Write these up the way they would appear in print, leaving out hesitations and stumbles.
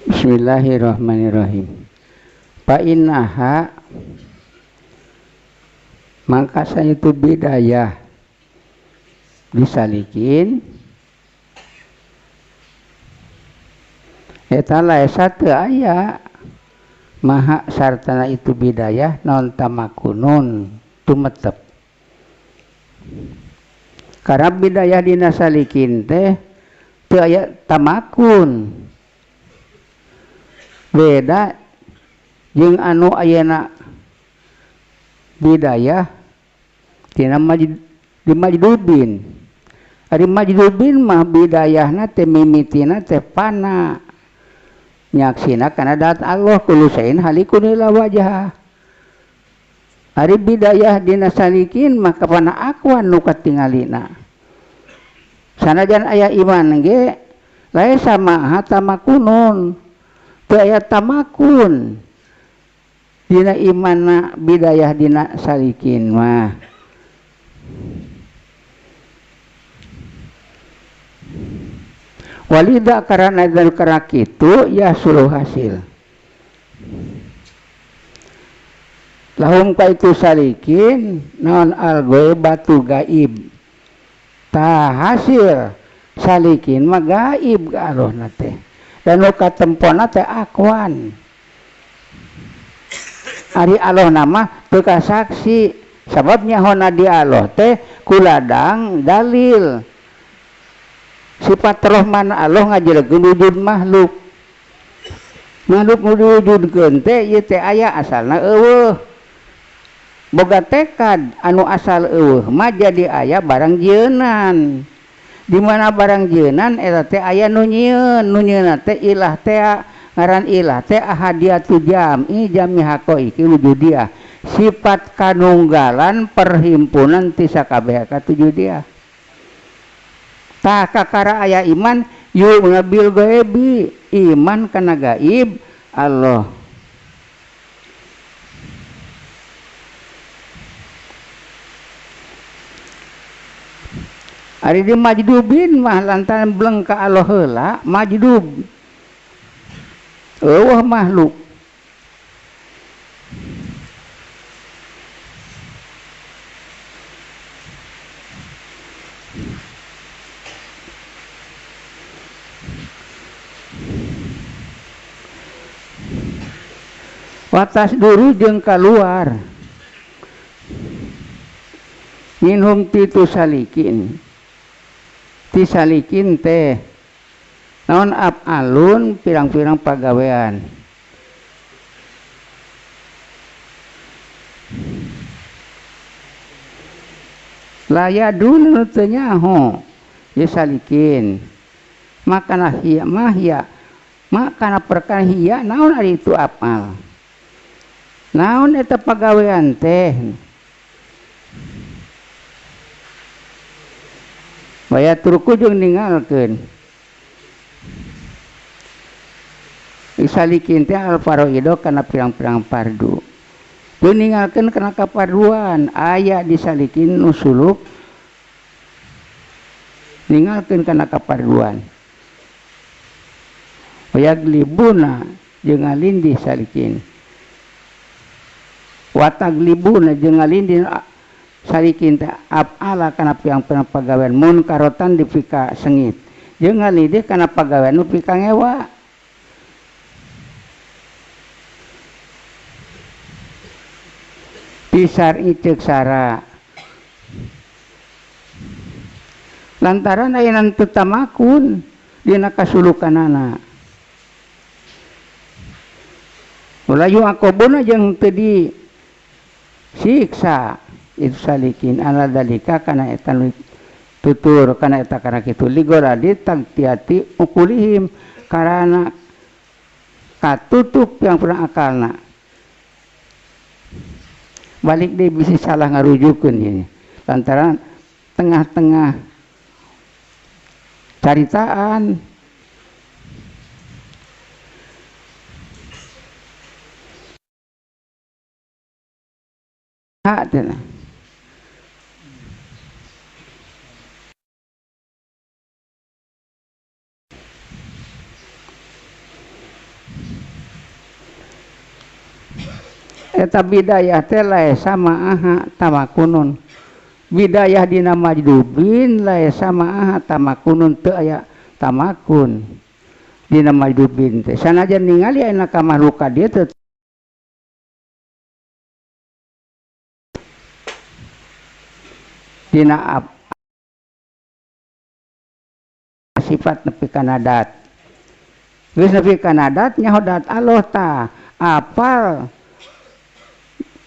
Bismillahirrahmanirrahim. Fa innaha mangka itu bidayah disalikin eta laesa teu aya maha sartana itu bidayah non tamakunun tumetep. Karena bidayah dina salikin teh teu aya tamakun. Beda jeung anu ayeuna bidayah tina di majdubin. Ari majdubin mah bidayahna teh mimitina teh pana nyaksina kana dat Allah kullu syai'in halikun ila wajha. Ari bidayah dina salikin mah kapana akwan nu katingalina. Sanajan aya iman ge laesa maha tamakunun. Teu aya tamakun dina imanna bidayah dina salikin mah. Walida karena dan karena kitu ya suluh hasil. Lahum ka itu salikin non al ghaibatu gaib. Ta hasil salikin mah gaib ka alohna teh. Dan nu katempona teh akwan. Ari Allah nama teu kasaksi sabab nyahona di Allah teh kuladang dalil. Sifat Rahman Allah ngajelekeun wujud makhluk. Makhluk nu diwujudkeun teh ieu teh aya asalna eueuh. Boga tekad anu asal eueuh mah jadi aya barang jieunan. Di mana barang jieunan eta teh aya nu nyieun, nu nyieunna teh ilah teh ngaran ilah teh ahadiyatu jam'i jami haqaiqi wujudiah. Sifat kanunggalan perhimpunan ti sakabeh katujudiah. Tah kakara aya iman yu'minu bil ghaibi, iman kana gaib Allah. Ari di majdubin mah lantaran bleng ka Allah heula majdub. Eueuh makhluk. Watas duru jeung kaluar minhum titu salikin. Ti salikin teh naon afalun pirang-pirang pagawean. Layadun teu nyaho ye salikin. Makana hiya mahya makana perkara hiya naon ari itu apal. Naon eta pagawean teh. Waya turku jeung ninggalkeun. Isalikin teh al faraido kana pirang-pirang fardu. Jeung ninggalkeun kana kaparduan aya disalikin nu suluk ninggalkeun kana kaparduan. Waya glibuna jeung ngalindih salikin. Wataglibuna jeung ngalindih salikin teh afala kana pirang-pirang pagawean munkarotan dipika sengit jeung ngalidih kana pagawean nu pika ngewa. Pisar iceuk sara lantaran ayeuna teu tamakun dina kasulukanana. Wala yu'aqabuna jeung teu disiksa itu salikin ala dalika kana eta tutur kana eta kana kitu ligoradi tagtiati ukulihim karana katutup yang pernah akalna. Balik deui bisi salah ngarujukeun ieu lantaran tengah-tengah caritaan. Hak teh. Eta bidayah teh laesa ma'aha tamakunun. Bidayah dina majdubin laesa ma'aha tamakunun, teu aya tamakun dina majdubin teh. Sanajan ningali aya ka makhluk ka dieu teu dina sifat nepi kana dat. Geus nepi kana dat nyaho dat Allah tah apal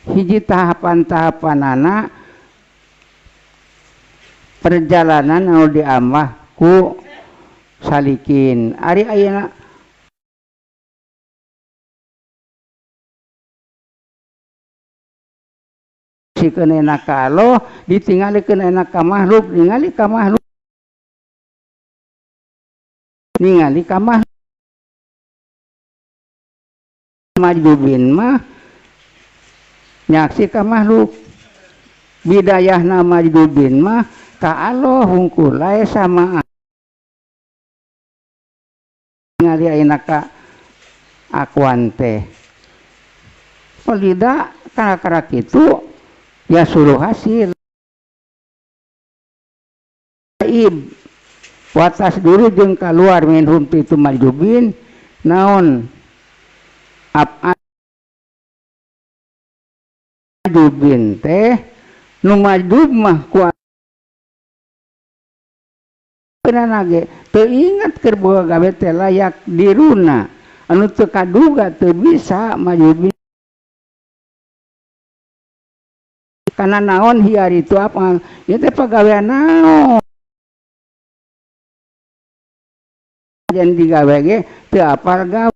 hiji tahapan-tahapanana perjalanan anu diamah ku salikin. Ari ayeuna sikeun enak ka Allah, ditingalikeun enak ka makhluk, ningali ka makhluk, ningali ka makhluk. Majdubin mah nyaksi ka makhluk. Bidayahna majdubin mah ka Allah hungkul lae sama ningali ayeuna ka akuan teh. Palida kana kitu ya suruh hasil ib watas dulu jeung kaluar minhum itu majdubin naon apa majdubin teh nu majdub mah ku ge teu ingat keur boga gawe teh layak diruna anu teu kaduga teu bisa majdubin karena naon hiar itu apa ya teh pagawean naon jan digawe ge teu apal gawe.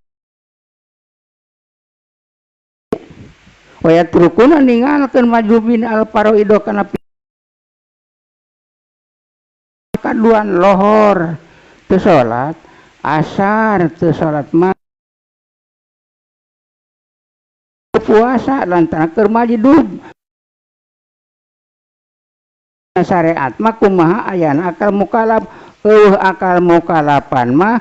Waya trukuna ninggalkeun majdubin al faraido kana kaduan lohor teu salat asar teu salat maghrib puasa lantaran keur majdub. Syariat mah kumaha ayana akal mukalaf, eueuh akal mukalapan mah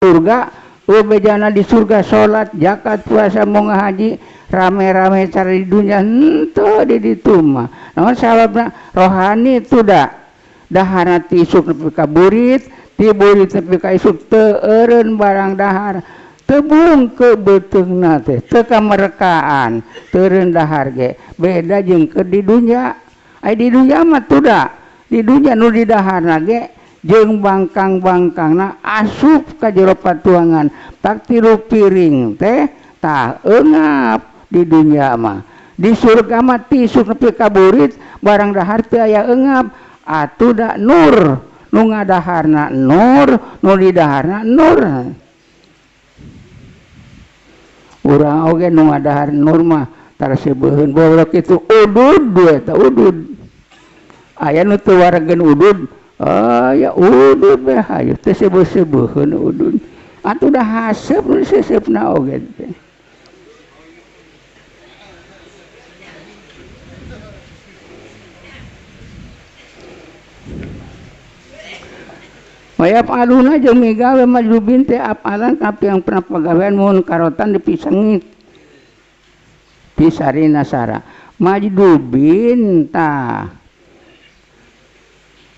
surga, eueuh bejana di surga salat, zakat, puasa, mau ngahaji, rame-rame cara di dunia henteu di ditu mah. Naon sababna? Rohani tu da daharna ti isuk nepi ka burit, ti burit nepi ka isuk teu eureun barang dahar. Tebung ke beuteungna teh teu kamerekaan teureun dahar ge beda jeung keur di dunya. Ai di dunya mah tuh da di dunya nu di daharna ge jeung bangkang-bangkangna asup ka jero patuangan tak tilu piring teh tah eungap di dunya mah. Di surga mah tisuk nepi ka burit barang dahar teu aya eungap atuh da nur nu ngadaharna nur nu di daharna nur. Urang oge nu ngadahar nur mah tara seubeun bobrok itu udud eta udud. Aya nu teu waregeun udud, aya udud we hayu teu seubeun-seubeun udud. Atuh da haseup nu seuseupna oge teh. Wayap aluna jeung migawe majdubin teh apalan tapi yang pernah pagawean mun karotan dipisengit pisari nasara majdubin tah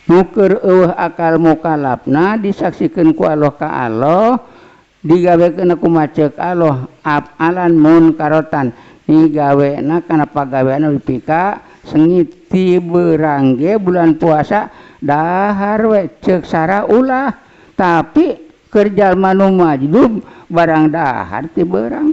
nu keur eueuh akal mukalafna disaksikeun ku Allah ka Allah digawekeun ku maceuk Allah apalan mun karotan migawena kana pagawean dipika sengit ti beurang ge bulan puasa dahar we ceuk sara ulah tapi keur jalma nu majdub barang dahar ti beurang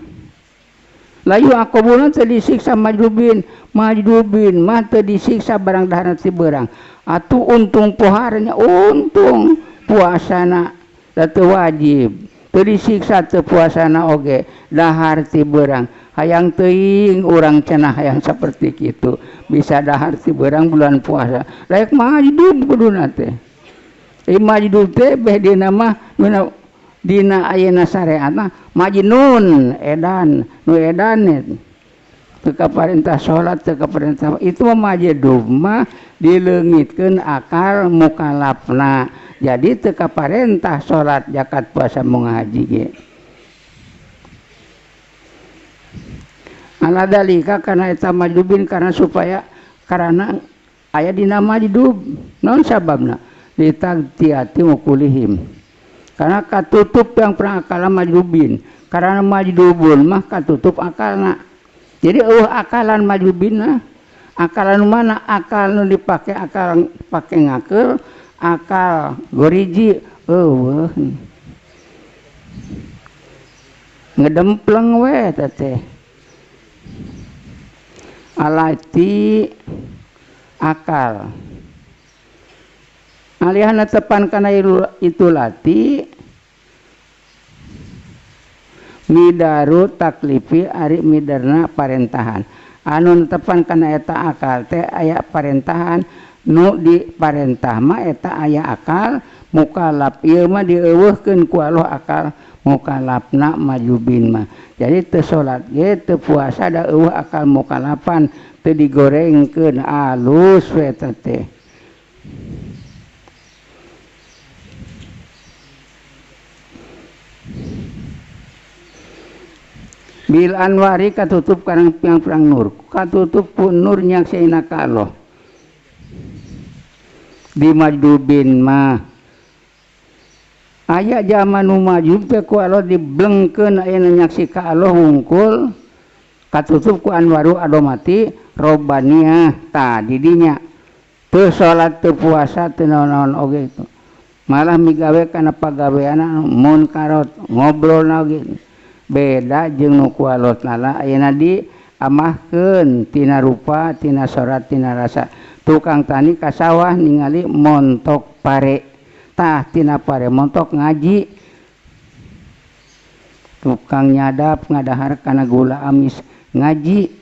layu akobuna teu disiksa majdubin majdubin mah teu disiksa barang dahar ti beurang atuh untung poharnya untung puasana teu wajib teu disiksa teu puasana oge dahar ti beurang hayang teuing urang cenah hayang saperti kitu bisa dahar ti beurang bulan puasa layak majdub kuduna teh majdub teh beh dina mah dina ayeuna syariatna majnun edan nu edan teu kaparentah salat teu kaparentah itu mah majdub mah dileungitkeun akal mukalafna jadi teu kaparentah salat zakat puasa mun ngaji ge. Ala dalika kana eta majdubin karena supaya karena aya dina majdub naon sababna litagtiati mukulihim karena katutup yang pernah akal majdubin karena majdubun mah katutup akalna. Jadi eueuh akalan majdubin mah akalan mana akal nu dipake akal pake ngakeul akal goriji eueuh ngedempleng we teh alati akal alihana tepan kana itu lati midaru taklifi ari midarna parentahan anu tepan kana eta akal teh aya parentahan nu di parentah mah eta aya akal mukalaf ieu mah dieuweuhkeun ku Allah akal mukalafna majubin mah. Jadi teu salat ge teu puasa da eueuh akal mukalafan teu digorengkeun alus we teh. Bil anwari katutup karang piang-piang nur katutup ku nur nyaksina ka Allah. Di majdubin mah aya zaman nu majdub teh ku Allah diblengkeun aya nyaksi ka Allah wungkul katutup ku anwaru adomati robbaniyah. Tah di dinya teu salat teu puasa teu naon-naon oge itu malah migawe kana pagaweanna munkarot ngobrolna oge beda jeung nu ku Allah taala ayeuna di amahkeun tina rupa tina sorat tina rasa. Tukang tani ka sawah ningali montok pare tah tina pare montok ngaji tukang nyadap ngadahar kana gula amis ngaji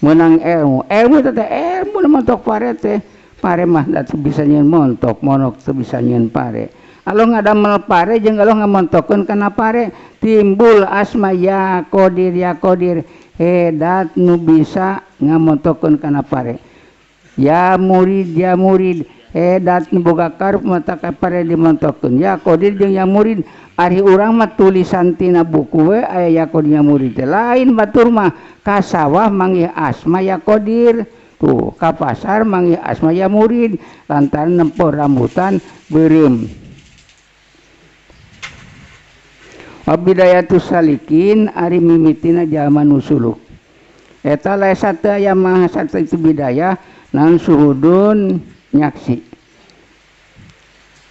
menang ilmu ilmu teh ilmu montok pare teh pare mah da teu bisa nyieun montok monok teu bisa nyieun pare alo ngadamel pare jeung alo ngamontokkeun kana pare timbul asma ya qadir ya qadir hedat nu bisa ngamontokkeun kana pare ya murid hedat nu boga karep mata ka pare dimontokeun ya qadir jeung ya murid. Ari urang mah tulisan tina buku we aya ya qadir ya murid teh lain batur mah ka sawah manggih asma ya qadir tuh ka pasar manggih asma ya murid lantaran nempo rambutan beureum. Wabidayatus salikin ari mimitina jalma nu suluk eta laesa teu aya maha satu itu bidayah naon suhudun nyaksi.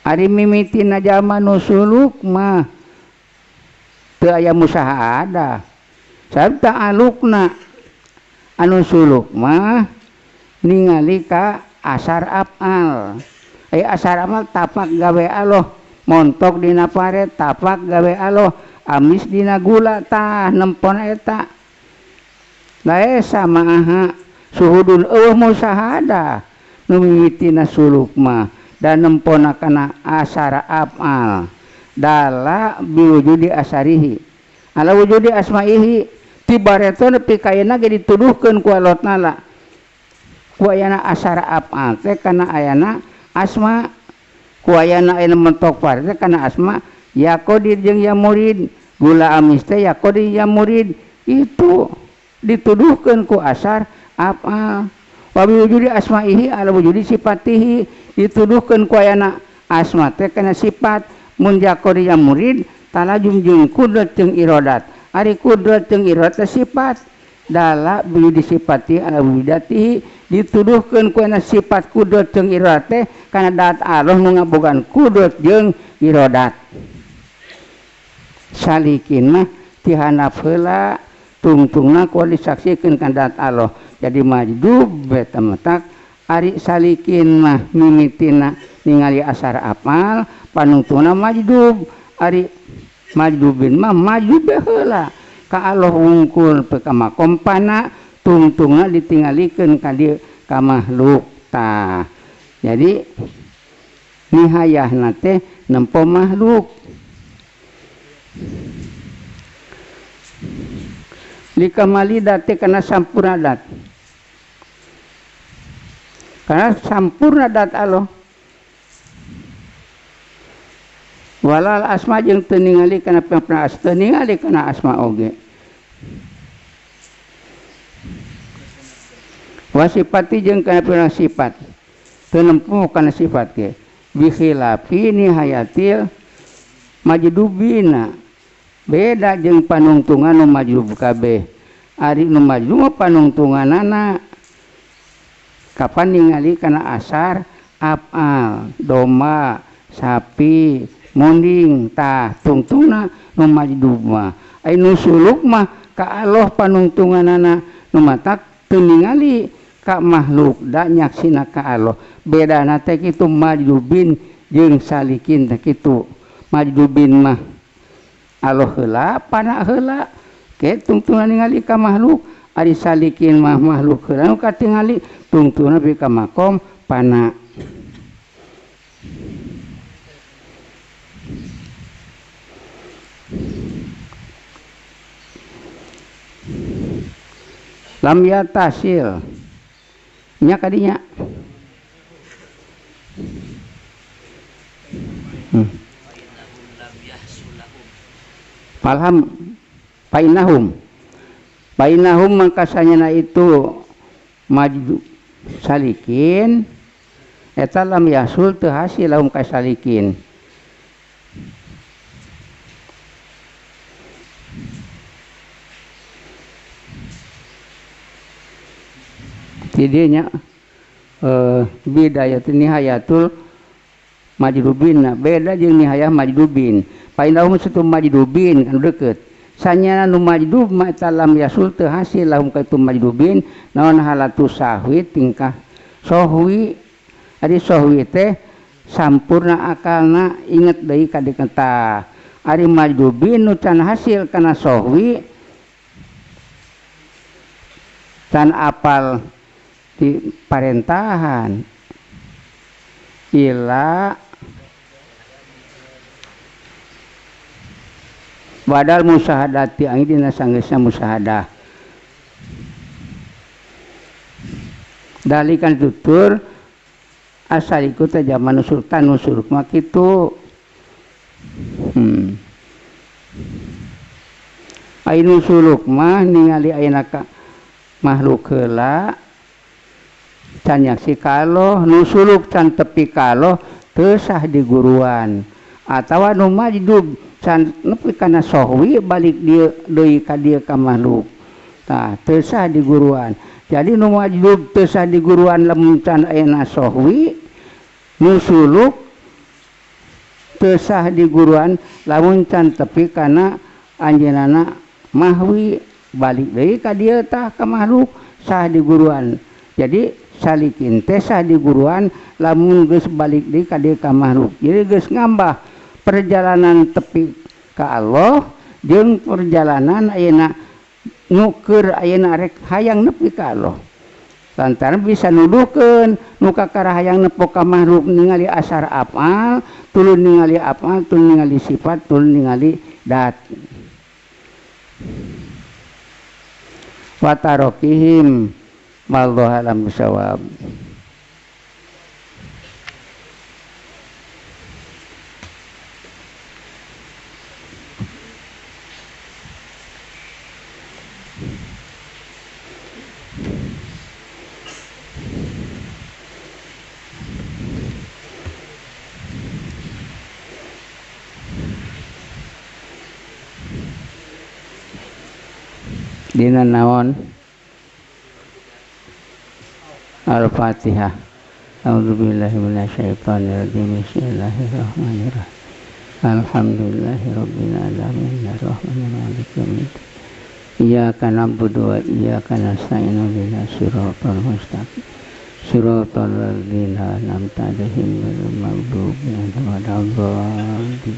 Ari mimitina jalma nu suluk mah teu aya musahadah sabab ta'alukna anu suluk mah ningali ka asar afal aya asar amal tapak gawe Allah montok dina pare tapak gawe Allah amis dina gula tah nempon eta laesa maaha suhudun eueuh musahadah nu mimitina suluk mah dan nempona kana asara afal dala biwujudi asarihi ala wujudi asmaihi ti bareto nepi ka ayeuna ge dituduhkeun ku Allah taala ku ayana asara afal teh kana ayana asma ku ayana aya mentok pare teh kana asma ya qadir jeung ya murid gula amis teh ya qadir ya murid itu dituduhkeun ku asar afal wa biwujudi asmaihi ala wujudi sifatihi dituduhkeun ku ayana asma teh kana sifat mun jaqori ya murid talajum jeung kudrat jeung iradat ari kudrat jeung iradat teh sifat dala biwujudi sifati ala wujudatihi dituduhkeun ku ayana sifat kudrat jeung iradat teh kana dat Allah nu ngabogaan kudrat jeung iradat. Salikin mah ti handap heula tungtungna ku disaksikeun kana dat Allah. Jadi majdub eta matak ari salikin mah mimitina ningali asar apal panungtungna majdub ari majdubin mah majdub heula ka Allah wungkul ka makom pana tungtungna ditingalikeun ka dieu ka makhluk tah. Jadi nihayahna teh nempo makhluk likamali date kana sampurna dat karena sampurna dat Allah walal asma jeung teu ningali kana pernah teu ningali kana asma oge. Wasipati jeung kana pirang sifat teu nempuh kana sifat ge bi khilafi nihayatil majdubina beda jeung panungtungan nu majdub kabeh. Ari nu majdub mah panungtunganana kapan ningali kana asar afal domba sapi munding tah tungtungna nu majdub mah. Ai nu suluk mah ka Allah panungtunganana nu matak teu ningali ka makhluk da nyaksina ka Allah. Bedana teh kitu majdubin jeung salikin teh kitu. Majdubin mah Allah heula pana heula ke tungtungna ningali ka makhluk. Ari salikin mah makhluk heula nu katingali tungtungna bi ka makom pana. Lam yatasil nya kadinya. Falham painahum painahum mangkasanyana itu maju salikin eta lam yasul teu hasil lahum kasalikin. Tidinya bidayat nihayatul majdubin beda jeung nihayah majdubin. Painahum satu majdubin kan deket sanyana nu majdub ma eta lam yasul teu hasil lahum ka itu majdubin naon halatu sahwi tingkah sohwi. Ari sohwi teh sampurna akalna inget deui ka diketa. Ari majdubin nu can hasil kana sohwi can apal di parentahan ila badal musahadati angin dina sanggeusna musahadah dalikan tutur asal iku teh zaman sultan nusuruk mah kitu. Ainu suluk mah ningali ayeuna ka makhluk heula can nyaksi kaloh nu suluk can tepi kaloh teu sah di guruan atawa nu majdub can nepi kana sohwi balik dieu deui ka dieu ka makhluk tah teu sah di guruan. Jadi nu majdub teu sah di guruan lamun can ayeuna sohwi, nu suluk teu sah di guruan lamun can tepi kana anjeunna mahwi balik deui ka dieu tah ka makhluk sah di guruan. Jadi salikin teh sah di guruan lamun geus balik deui ka dieu ka makhluk. Jadi geus ngambah perjalanan tepi ka Allah jeung perjalanan ayeuna nuker ayeuna rek hayang nepi ka Allah. Lantaran bisa nuduhkeun nu kakara hayang nepo ka makhluk ningali asar afal, tuluy ningali afal, tuluy ningali sifat, tuluy ningali dat. Wa tarokihim wallahu a'lam bishawab. Dina naon Al-Fatihah. A'udzubillahi minasyaitonirrajim. Bismillahirrahmanirrahim. Alhamdulillahirabbil alamin arrahmanir rahim maliki yaumiddin. Iyyaka na'budu wa iyyaka nasta'in ihdinas siratal mustaqim. Siratal ladzina an'amta 'alaihim ghairil maghdubi 'alaihim waladdallin.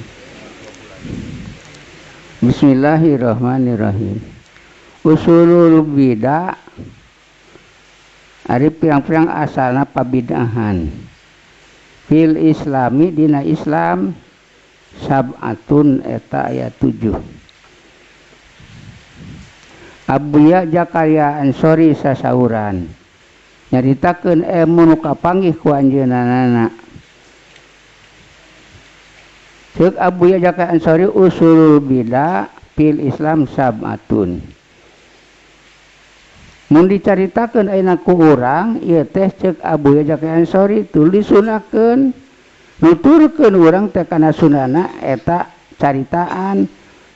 Bismillahirrahmanirrahim. Usulul bidah ari pirang-pirang asalna pabidahan fil islami dina Islam sab'atun eta aya 7. Abuya Jakaria Ansori sasauran nyaritakeun ilmu nu kapanggih ku anjeunna. Ceuk Abuya Jakaria Ansori usulul bidah fil Islam sab'atun. Mun dicaritakeun ayeuna ku urang ieu teh ceuk Abu Zakaria Ansori tuluy disunahkeun. Nuturkeun urang teh kana sunahna eta caritaan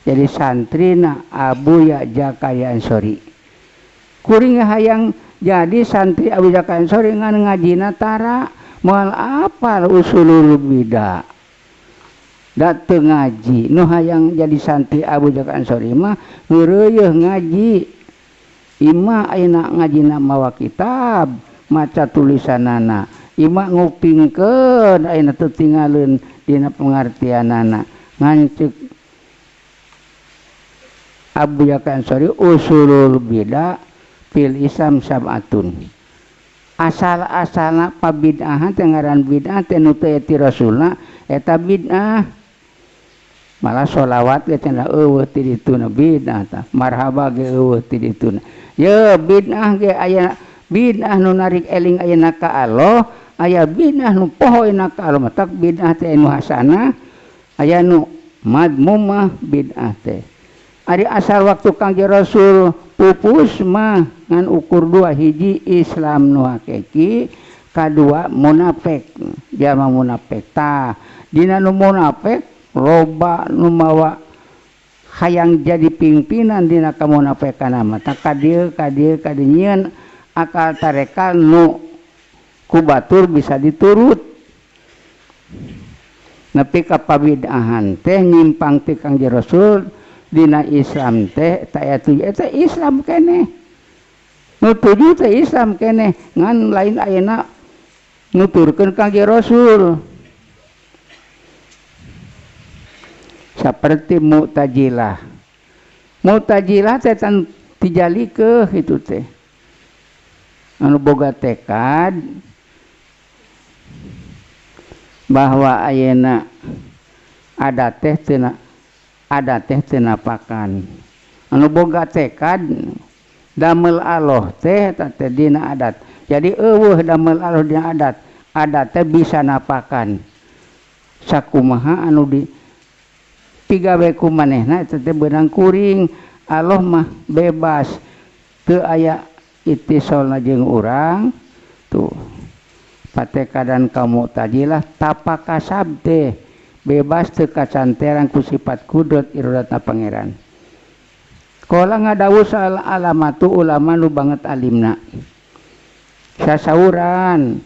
jadi santrina Abu Zakaria Ansori. Kuring hayang jadi santri Abu Zakaria Ansori ngan ngajina tara moal apal usulul bidah. Da teu ngaji nu hayang jadi santri Abu Zakaria Ansori mah ngeureuyeuh ngaji. Ima ayeuna ngajina mawa kitab maca tulisanana. Ima ngupingkeun ayeuna teu tingaleun dina pengartianana. Ngan ceuk Abu Zakaria Ansori usulul bidah fil Islam sab'atun. Asal-asalna pabid'ahan teh ngaran bid'ah teh nu teu ti Rasulna eta bid'ah. Malah sholawat ge cenah eueuh ti dituna bid'ah tah. Marhaba ge eueuh ti dituna. Ye bid'ah ge aya bid'ah nu narik eling ayeuna ka Allah, aya bid'ah nu poho ayeuna ka Allah. Matak bid'ah teh nu hasanah, aya nu madmumah bid'ah teh. Ari asal waktu Kangjeng Rasul pupus mah ngan ukur dua hiji Islam nu hakiki, kadua munafik, jalma munafik. Tah dina nu munafik loba nu mawa hayang jadi pimpinan dina kamunafikan mah tah ka dieu ka dieu ka dieu nyieun akal tarekal nu ku batur bisa diturut. Nepi ka pabid'ahan teh nyimpang ti Kangjeng Rasul dina Islam teh ta aya tujuh eta Islam keneh. Nu tujuh teh Islam keneh ngan lain ayeuna nuturkeun Kangjeng Rasul. Seperti Mu'tazilah. Mu'tazilah teh tan tijalikeuh itu teh. Anu boga tekad bahwa ayeuna ada teh teu ada teh teu napakan. Anu boga tekad damel Allah teh teh dina adat. Jadi eueuh damel Allah dina adat. Adat teh bisa napakan. Sakumaha anu di pigawe ku manehna eta teh beunang kuring. Allah mah bebas teu aya ittisalna jeung urang tuh. Patekadan ka Mu'tazilah tapakasab teh bebas teu kacanteran ku sifat kudrat iradatna pangeran. Qala ngadawuh sal alamatu ulama nu banget alimna. Sasauran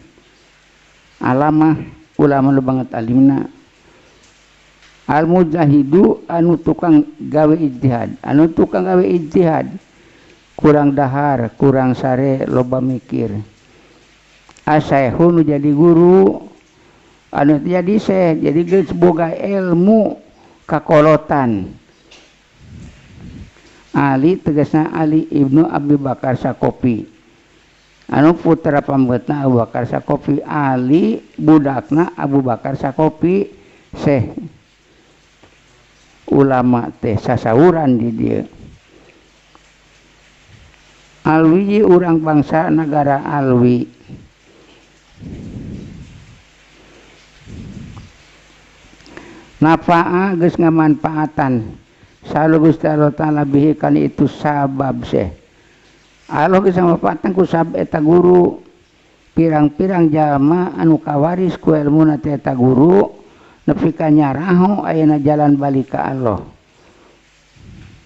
alamah ulama nu banget alimna. Al mujahidu anu tukang gawe ijtihad, anu tukang gawe ijtihad kurang dahar, kurang sare, loba mikir. Asaehu nu jadi guru, anu jadi syekh, jadi geus boga ilmu kakolotan. Ali tegasna Ali ibnu Abi Bakar Sakopi. Anu putra pamgeutna Abu Bakar Sakopi, Ali budakna Abu Bakar Sakopi, syekh ulama teh sasauran di dieu. Alwi urang bangsa negara Alwi. Nafa'a geus ngamanfaatan salu Gusti Allah Ta'ala bihi kana itu sabab seh. Allah geus ngamanfaatan ku sabab eta guru. Pirang-pirang jalma anu kawaris ku elmuna teh eta guru nepi ka nyaraho ayeuna jalan balik ka Allah.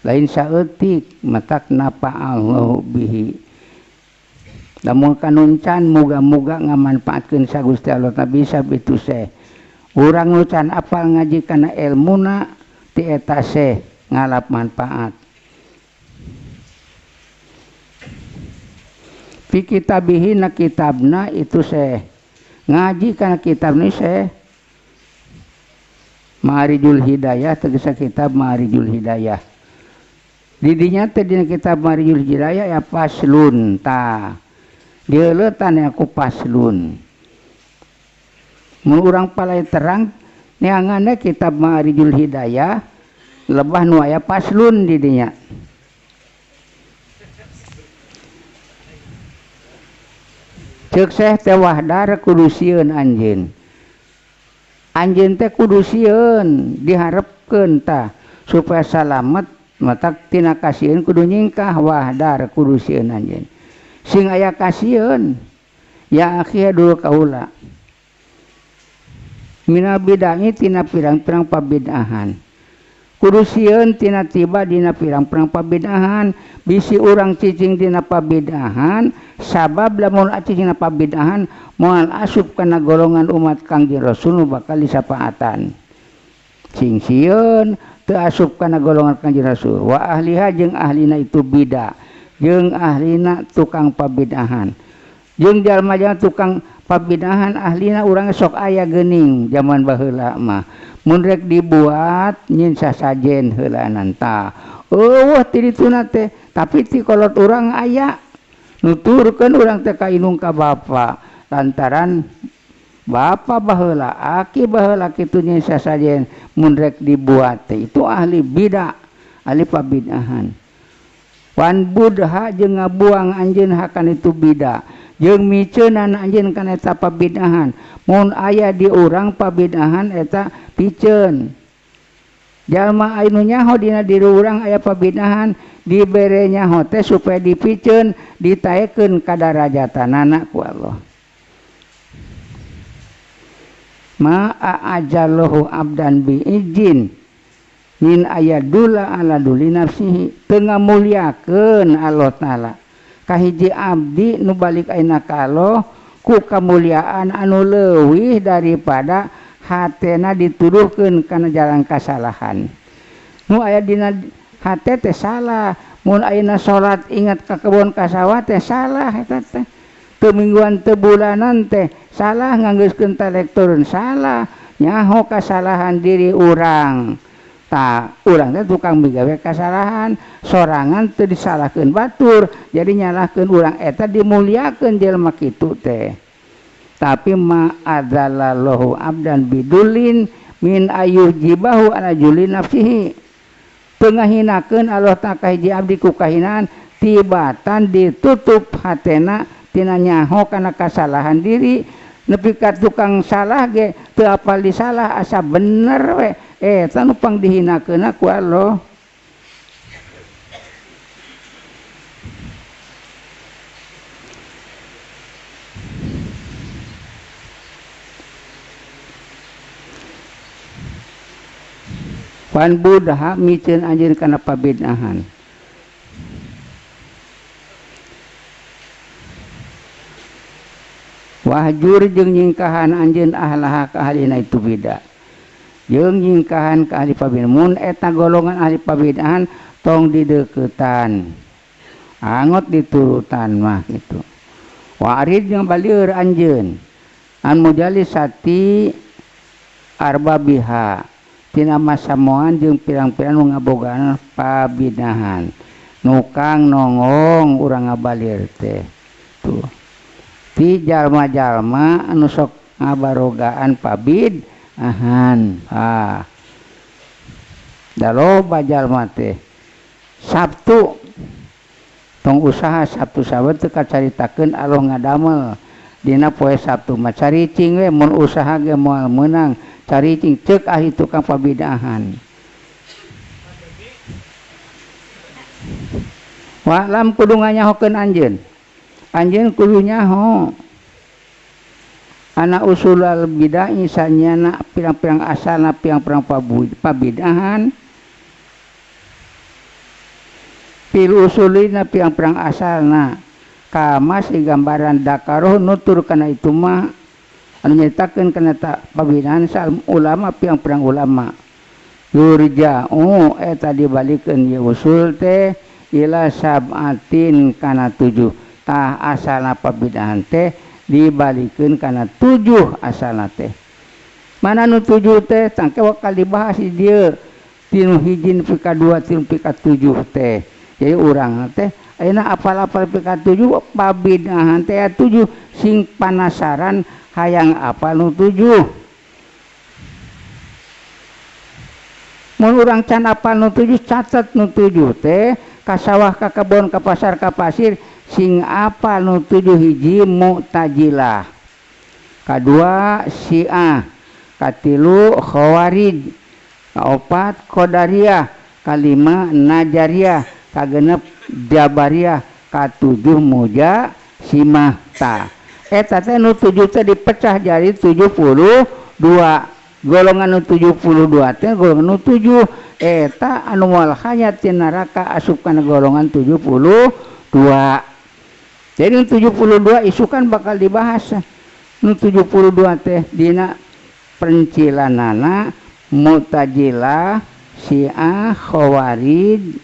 Lain saeutik matak napa Allah bihi. Lamun kanuncan muga-muga ngamanfaatkeun sa Gusti Allah ta bisa itu seh. Urang nu can apal ngaji kana elmuna ti eta seh ngalap manfaat. Fi kitabihi na kitabna itu seh. Ngaji kana kitabna seh. Ma'arijul Hidayah tegesa kitab Ma'arijul Hidayah. Didinya teh dina kitab Ma'arijul Hidayah ya paslun ta. Dieuletan ya ku paslun. Mun urang palai terang neanganna kitab Ma'arijul Hidayah lebah nu aya paslun di dinya. Ceuk seh teh wahdar kudu sieun anjeun. Anjeun teh kudu sieun diharepkeun tah supaya salamet matak tina kasieun kudu nyingkah wahdar kudu sieun anjeun. Sing aya kasieun ya akhi dulu kaula. Minal bidangi tina pirang-pirang pabidahan. Kudu sieun tina tiba dina pirang-pirang pabidahan, bisi urang cicing dina pabidahan, sabab lamun cicing dina pabidahan moal asup kana golongan umat Kangjeng Rasul bakal disapaatan. Sing sieun teu asup kana golongan Kangjeng Rasul wa ahliha jeung ahlina itu bidah, jeung ahlina tukang pabidahan. Jeung jalma-jalma tukang pabidahan ahlina urang sok aya geuning zaman baheula mah. Mun rek dibuat nyin sasajen heulanan tah. Eueuh ti dituna teh, tapi ti kolot urang aya nuturkeun urang teh ka indung ka bapa. Lantaran bapa baheula, aki baheula kitu nyin sasajen mun rek dibuat teh itu ahli bidah, ahli pabidahan. Wan budha jeung ngabuang anjeun hakan itu bidah. Jeung miceunan anjeun kana eta pabidahan. Mun aya di urang pabidahan eta piceun. Jalma anu nyaho dina diri urang aya pabidahan dibere nyaho teh supaya dipiceun, ditaekeun ka darajatanana ku Allah. Ma a'ajallahu abdan bi izin min ayadula ala duli nafsihi, teu ngamulyakeun Allah Taala kahiji abdi nu balik ayeuna ka Allah ku kamuliaan anu leuwih daripada hatena dituduhkeun kana jalan kasalahan. Nu aya dina hate teh salah, mun ayeuna salat ingat ka kebon ka sawah teh salah eta teh. Teu mingguan teu bulanan teh salah, nganggeuskeun talek turun salah, nyaho kasalahan diri urang. Tah urang teh tukang migawe kasalahan, sorangan teu disalahkeun batur, jadi nyalahkeun urang eta dimuliakeun jelema kitu teh. Tapi ma adzalallahu abdan bidulin min ayyujibahu ala juli nafsihi. Teu ngahinakeun Allah ta ka hiji abdi ku kahinaan tibatan ditutup hatena tina nyaho kana kasalahan diri, nepi ka tukang salah ge teu apal disalah asa bener we. Eta nu pang dihinakeunna ku Allah. Pan buddha miceun anjeun kana pabidahan. Wahjur jeung nyingkahan anjeun ahlaha ka ahlina itu bidah. Jeung nyingkahan ka ahli pabidahan. Mun eta golongan ahli pabidahan tong dideuketan. Angot diturutan mah kitu. Wa arid jeung balieur anjeun. An mujalisati arbabiha tina masamoan jeung pirang-pirang nu ngabogaan pabidahan. Nukang nongong urang ngabalir teh. Tuh. Ti jalma-jalma anu sok ngabarogaan pabidahan. Ah. Da loba jalma teh. Sabtu tong usaha Sabtu sawer teu kacaritakeun Allah ngadamel dina poe Sabtu mah caricing we mun usaha ge moal meunang caricing ceuk ahli tukang pabidahan. Wa'lam kudu nganyahokeun anjeun. Anjeun kudu nyaho ana usulal bidah sanyana pirang-pirang asalna pirang-pirang pabidahan pil usulina pirang-pirang asalna kama si gambaran dakaroh nutur kana itu mah anu nyaritakeun kana ta pabidahan sal ulama pirang-pirang ulama yurja'u eta dibalikeun ye usul teh ila sab'atin kana 7. Tah asalna pabidahan teh dibalikeun kana 7 asalna teh. Mana nu 7 teh tangke bakal dibahas di dieu tinu hiji nepi ka 2 tinu nepi ka 7 teh. Jadi urang teh ayeuna apal-apal nepi ka 7 pabidahan teh 7 sing panasaran hayang apal nu 7. Mun urang can apal nu 7 catet nu 7 teh ka sawah ka kebon ka pasar ka pasir sing apal nu 7 hiji Mu'tazilah, kadua Syiah, katilu Khawarij, kaopat Qadariyah, kalima Najariyah, kagenep Jabariyah, katujuh mujasimah ta eta teh nu 7 teh dipecah jadi 72 golongan nu 72 teh golongan nu 7 eta anu moal hayat ti neraka asup kana golongan 72. Jadi nu 72 isukan bakal dibahas. Nu 72 teh dina pencilanana Mu'tazilah, Syiah, Khawarij,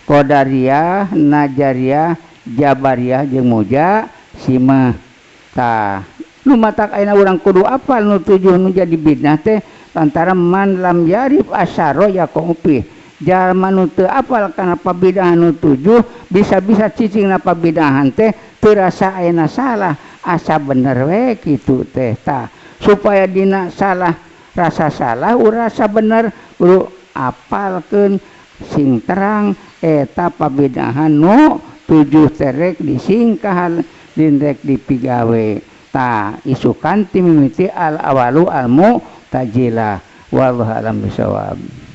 Qadariyah, Najariyah, Jabariyah jeung Mujasimah. Tah nu matak ayeuna urang kudu apal nu 7 nu jadi bid'ah teh lantaran man lam yarif asyara yaqau fi. Jalma nu teu apal kana pabidahan nu 7 bisa-bisa cicing na pabidahan teh teu rasa ayeuna salah, asa bener we kitu teh. Tah supaya dina salah rasa salah urasa bener kudu apalkeun sing terang eta pabidahan nu 7 terek disingkahan rek dipigawe. Tah isukan ti mimiti al awalu al mu'tazilah. Wallahu a'lam bishawab.